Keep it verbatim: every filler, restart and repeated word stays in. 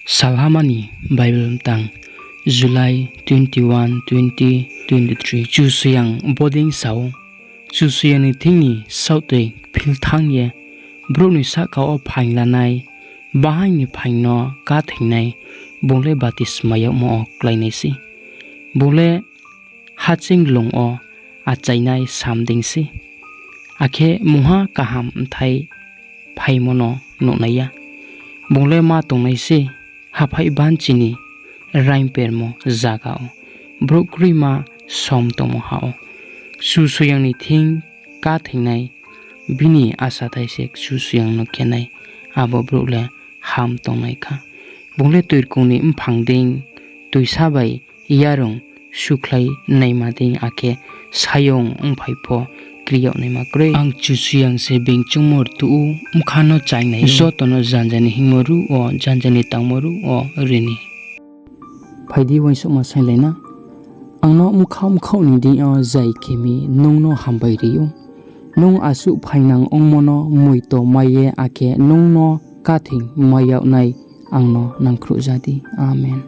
Salhama ni Bible mtang, July twenty-one, twenty twenty-three. Kchusoyang bodei sa ou, Kchusoyang ni thing ni saohtoi phil thanng ye brouh ni sahka wo phaing lanai, bahaing ni phaing no kátheingnai, bung le batismai yagmo wo kláinai sei. Bung le haching lung wo achainai sam dei sei, akhe mungha kaham bthai phaimo no nuh nai ya. Bung le ma tongnai sei, haphaih banchi ni raing permo zaga wo, brouh kroima som tongmo ha wo. Kchusoyang ni thing kátheingnai, bini asathai se Kchusoyang no khe nai, abo brouh le ham tongnai kha. Bung le toirkong ni mphang dei, toisa bai yarung sukhlai naima dei, akhe sayong ongphai pho kri yag naima kroi. Ang Kchusoyang se being choungmo rtuh ou, bkha no chaingnai ou. Joto no janja ni hingmo ruh wo, janja ni tangmo ruh wo ri ni. Phai di, uaingsouhma sainglai na. Ang no bkhaoh bkhaoh ni deing yo zai khe mi nung no hambai ri ou. Nung asuh phaingnang ongmo no moito mai ye, akhe nung no kátheing mai yag nai ang no nangkhruhja di. Amen.